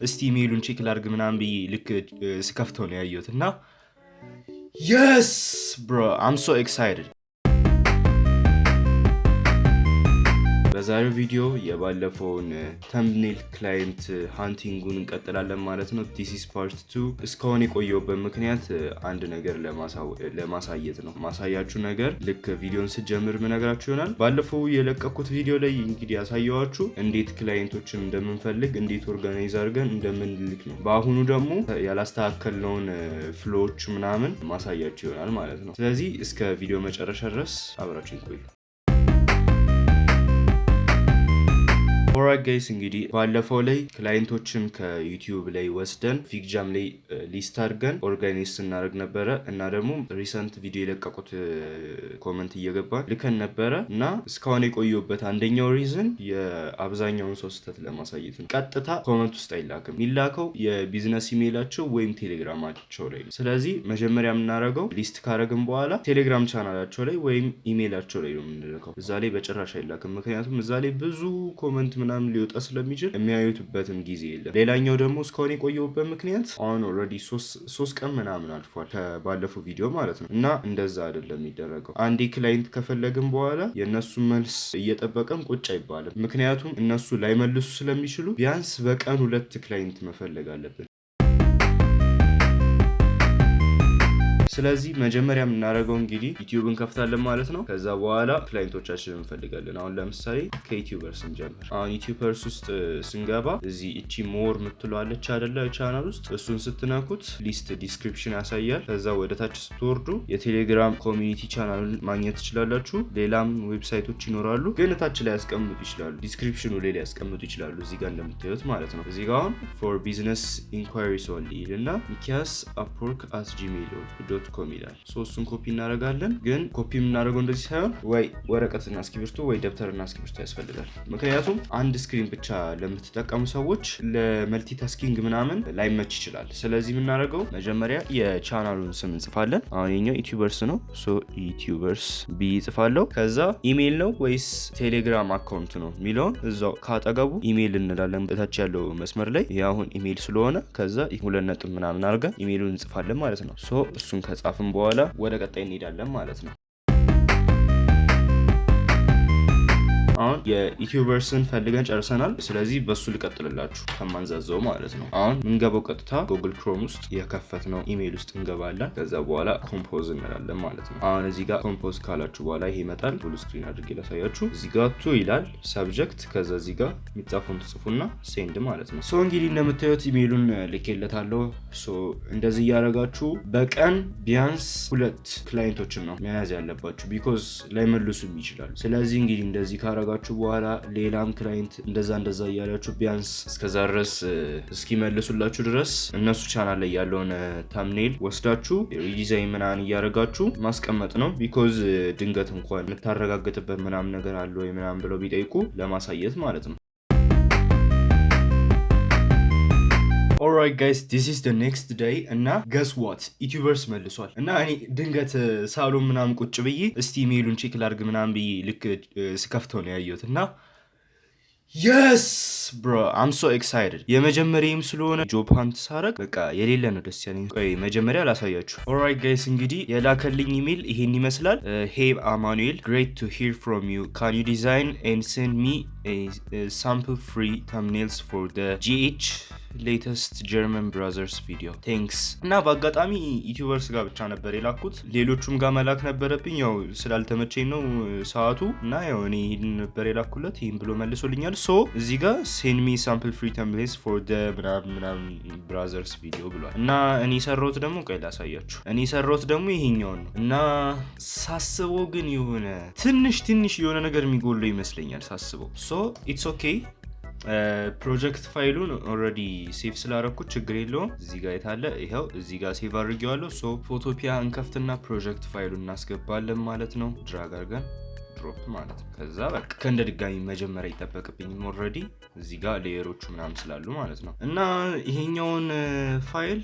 እስቲ email ኡን check ላርግ ምናምን ብዬ ልክ ስከፍተው ነው ያየሁት እና yes bro, I'm so excited። በዛሬው ቪዲዮ የባለፈውን thumbnail client hunting ኡን እንቀጥላለን ማለት ነው። This is part two። እስካሁን የቆየሁበት ምክንያት አንድ ነገር ለማሳየት ነው። ማሳያችሁ ነገር ልክ ቪዲዮን ስጀምር ምነግራችሁ ይሆናል። ባለፈው የለቀኩት ቪዲዮ ላይ እንግዲህ ያሳየኋችሁ እንዴት client ኦችን እንደምንፈልግ፣ እንዴት organize አድርገን እንደምንልክ ነው። በአሁኑ ደግሞ ያላስተካከልነውን flow ዎች ምናምን ማሳያችሁ ይሆናል ማለት ነው። ስለዚህ እስከ ቪዲዮ መጨረሻ ድረስ አብራችሁኝ ቆዩ። Alright guys፣ እንግዲህ ባለፈው ላይ client ኦችን ከ YouTube ላይ ወስደን FigJam ላይ list አድርገን organize ስናደርግ ነበረ እና ደግሞ recent ቪዲዮ የለቀቁት comment እየገባን ልከን ነበረ እና እስካሁን የቆየሁበት አንደኛው reason የአብዛኛውን ሰው ስህተት ለማሳየት ነው። ቀጥታ comment ውስጥ አይላክም። የሚላከው የ business email ኣቸው ወይም ቴሌግራማቸው ላይ ነው። ስለዚህ መጀመሪያ የምናደርገው list ካደረግን በኋላ ቴሌግራም ቻናላቸው ላይ ወይም ኢሜይላቸው ላይ ነው የምንልከው። እዛ ላይ በጭራሽ አይላክም። ምክንያቱም እዛ ላይ ብዙ comment ምናምን ሊወጣ ስለሚችል የሚያዩትበትም ጊዜ የለም። ሌላኛው ደግሞ እስካሁን የቆየሁበት ምክንያት አሁን already 3 ቀን ምናምን አልፏል ከባለፈው ቪዲዮ ማለት ነው እና እንደዛ አይደለም የሚደረገው። አንዴ client ከፈለግን በኋላ የእነሱን መልስ እየጠበቀን ቁጭ አይባልም። ምክንያቱም እነሱ ላይመልሱ ስለሚችሉ ቢያንስ በቀን ሁለት client መፈለግ አለብን። ስለዚህ መጀመሪያ የምናደርገው እንግዲህ YouTube እንከፍታለን ማለት ነው። ከዛ በኋላ client ኦቻችንን እንፈልጋለን። አሁን ለምሳሌ ከ YouTubers እንጀምር። አሁን YouTubers ውስጥ ስንገባ እዚህ እቺ more ምትለዋለች አደለ ቻናል ውስጥ፣ እሱን ስትነኩት list description ያሳያል። ከዛ ወደ ታች ስትወርዱ የቴሌግራም community channel ኡን ማግኘት ትችላላችሁ። ሌላም website ኦች ይኖራሉ፣ ግን ታች ላይ ያስቀምጡ ይችላሉ። Description ኑ ላይ ሊያስቀምጡ ይችላሉ። እዚህ ጋር እንደምታዩት ማለት ነው። እዚህ ጋር አሁን "for business inquiries only" ይልና ሚኪያስ upwork@gmail.com ይላል። So እሱን ኮፒ እናደርጋለን። ግን ኮፒ የምናደርገው እንደዚህ ሳይሆን ወይ ወረቀትና እስክሪብቶ ወይ ደብተርና እስክሪብቶ ያስፈልጋል። ምክንያቱም አንድ screen ብቻ ለምትጠቀሙ ሰዎች ለ multitasking ምናምን ላይመች ይችላል። ስለዚህ የምናደርገው መጀመሪያ የቻናሉን ስም እንጽፋለን። አሁን የኛው YouTubers ነው። So YouTubers ብዬ እጽፋለሁ። ከዛ ኢሜይል ነው ወይስ ቴሌግራም account ነው የሚለውን እዛው ካጠገቡ ኢሜይል እንላለን። በታች ያለው መስመር ላይ ይሄ አሁን ኢሜይል ስለሆነ ከዛ ሁለት ነጥብ ምናምን አድርገን ኢሜይሉን እንጽፋለን ማለት ነው። So እሱን ከጻፍን በኋላ ወደ ቀጣይ እንሄዳለን ማለት ነው። አሁን የ YouTubers ን ፈልገን ጨርሰናል። ስለዚህ በሱ ልቀጥልላችሁ ከማንዛዘው ማለት ነው። አሁን ምንገባው ቀጥታ Google Chrome ውስጥ የከፈትነው ኢሜይል ውስጥ እንገባለን። ከዛ በኋላ compose እንላለን ማለት ነው። አሁን እዚህ ጋር compose ካላችሁ በኋላ ይሄ ይመጣል። Full screen አድርጌ ላሳያችሁ። እዚህ ጋር to ይላል subject። ከዛ እዚህ ጋር የሚጻፈውን ትጽፉና send ማለት ነው። So እንግዲህ እንደምታዩት ኢሜይሉን ልኬለታለሁ። So እንደዚህ እያደረጋችሁ በቀን ቢያንስ ሁለት client ኦችን ነው መያዝ ያለባችሁ፣ because ላይመልሱም ይችላሉ። ስለዚህ እንግዲህ እንደዚህ ካረጋችሁ በኋላ ሌላም client እንደዛ እንደዛ እያላችሁ ቢያንስ እስከዛ ድረስ እስኪመልሱላችሁ ድረስ እነሱ ቻናል ላይ ያለውን thumbnail ወስዳችሁ redesign ምናምን እያደረጋችሁ ማስቀመጥ ነው። Because ድንገት እንኳን የምታረጋግጥበት ምናምን ነገር አለ ወይ ምናምን ብለው ቢጠይቁ ለማሳየት ማለት ነው። Alright guys, this is the next day እና guess what? YouTubers መልሷል እና እኔ ድንገት ሳሎን ምናምን ቁጭ ብዬ እስቲ email ኡን check ላርግ ምናምን ብዬ ልክ ስከፍተው ነው ያየሁት እና yes bro, I'm so excited። የመጀመሪያም ስለሆነ job hunt ሳረግ በቃ የሌለ ነው ደስ ያለኝ። ቆይ መጀመሪያ ላሳያችሁ። Alright guys፣ እንግዲህ የላከልኝ ኢሜል ይሄን ይመስላል። "Hey አማኑኤል፣ great to hear from you. Can you design and send me sample free thumbnails for the GH latest German brothers video? Thanks." እና በአጋጣሚ YouTubers ጋር ብቻ ነበር የላኩት። ሌሎቹም ጋር መላክ ነበረብኝ፣ ያው ስላልተመቸኝ ነው ሰዓቱ። እና ያው እኔ ይህን ነበር የላኩለት፣ ይህን ብሎ መልሶልኛል። So እዚህ ጋር "send me sample free thumbnails for the ምናምን ምናምን brothers video" ብሏል። እና እኔ የሰራሁት ደግሞ፣ ቆይ ላሳያችሁ። እኔ የሰራሁት ደግሞ ይሄኛውን ነው እና ሳስበው ግን የሆነ ትንሽ ትንሽ የሆነ ነገር የሚጎለው ይመስለኛል ሳስበው። So it's okay፣ project file ኡን already save ስላረኩት ችግር የለውም። እዚህ ጋር የታለ? ይኸው እዚህ ጋር save አድርጌዋለሁ። So Photopea እንከፍትና project file ኡን እናስገባለን ማለት ነው። Drag አድርገን drop ማለት ነው። ከዛ በቃ ከእንደ ድጋሚ መጀመሪያ ይጠበቅብኝም already እዚህ ጋር layer ኦቹ ምናምን ስላሉ ማለት ነው። እና ይሄኛውን ፋይል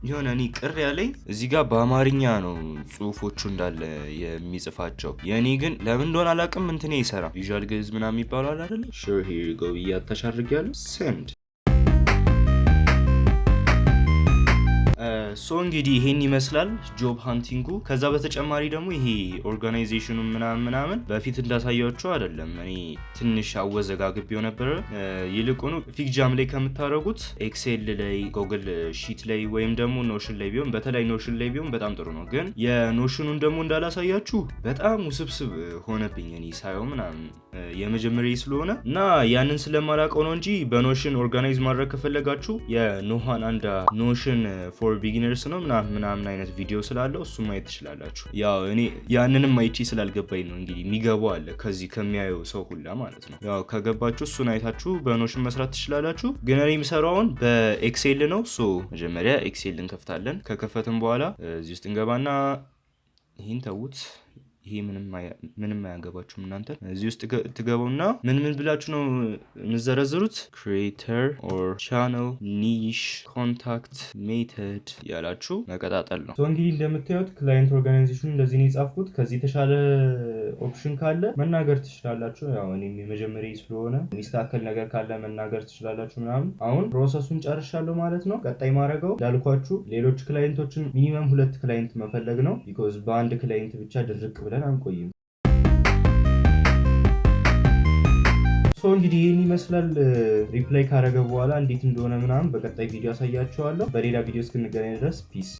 የሆነ እኔ ቅር ያለኝ እዚህ ጋር በአማርኛ ነው ጽሁፎቹ እንዳለ የሚጽፋቸው። የእኔ ግን ለምን እንደሆነ አላውቅም እንትኔ ይሰራ visual ግዕዝ ምናምን የሚባለው አለ አይደለ? Sure, here you go ብዬ attach አድርጌያለሁ። Send. So እንግዲህ ይሄን ይመስላል job hunting ኡ። ከዛ በተጨማሪ ደግሞ ይሄ organization ኑ ምናምን ምናምን በፊት እንዳሳያችሁ አይደለም። እኔ ትንሽ አወዘጋግቤው ነበረ። ይልቁኑ FigJam ላይ ከምታደርጉት Excel ላይ፣ Google Sheet ላይ ወይም ደግሞ Notion ላይ ቢሆን፣ በተለይ Notion ላይ ቢሆን በጣም ጥሩ ነው። ግን የ Notion ኑን ደግሞ እንዳላሳያችሁ በጣም ውስብስብ ሆነብኝ እኔ ሳየው ምናምን፣ የመጀመሪያ ስለሆነ እና ያንን ስለማላውቀው ነው እንጂ በ Notion organize ማድረግ ከፈለጋችሁ የኖሃን አንዳ Notion for beginners ነው ምናምን ምናምን አይነት ቪዲዮ ስላለው እሱ ማየት ትችላላችሁ። ያው እኔ ያንንም አይቼ ስላልገባኝ ነው። እንግዲህ የሚገባው አለ ከዚህ ከሚያየው ሰው ሁላ ማለት ነው። ያው ከገባችሁ እሱን አይታችሁ በ Notion መስራት ትችላላችሁ። ግን እኔ የምሰራውን በ Excel ነው። So መጀመሪያ Excel እንከፍታለን። ከከፈትን በኋላ እዚህ ውስጥ እንገባና ይህን ተዉት። ይሄ ምንም አያገባችሁም እናንተ። እዚህ ውስጥ ትገቡና ምን ምን ብላችሁ ነው የምዘረዝሩት? Creator or channel፣ niche፣ contact method ያላችሁ መቀጣጠል ነው። እንግዲህ እንደምታዩት client organization እንደዚህ ነው የጻፍኩት። ከዚህ የተሻለ option ካለ መናገር ትችላላችሁ። ያው እኔም የመጀመሪያ ስለሆነ የሚስተካከል ነገር ካለ መናገር ትችላላችሁ ምናምን። አሁን process ኡን ጨርሻለሁ ማለት ነው። ቀጣይ ማድረገው እንዳልኳችሁ ሌሎች client ኦችን minimum ሁለት client መፈለግ ነው። Because በአንድ client ብቻ ድርቅ ብለን አንቆይም። So እንግዲህ ይህን ይመስላል። Reply ካረገ በኋላ እንዴት እንደሆነ ምናምን በቀጣይ ቪዲዮ አሳያችኋለሁ። በሌላ ቪዲዮ እስክንገናኝ ድረስ peace።